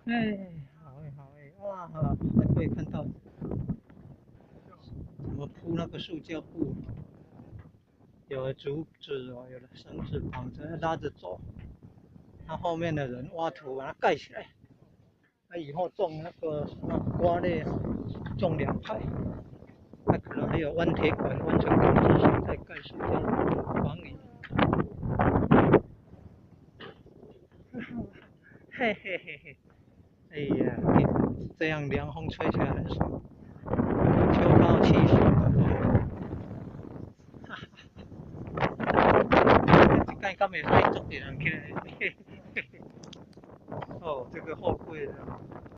哎，好欸好欸，哇，還可以看到怎麼鋪那個塑膠布，有竹子哦，有的繩子綁着拉着走，那後面的人挖土把它蓋起來。那以後種那個什麼瓜類哈，種兩排，那可能還有彎鐵管彎成工字形再蓋塑膠房裡。嘿嘿嘿嘿，哎呀，這樣涼風吹起來很爽，秋高氣爽的。哈哈，這蓋敢會使足一人起來？嘿嘿嘿，哦，這個貨櫃的。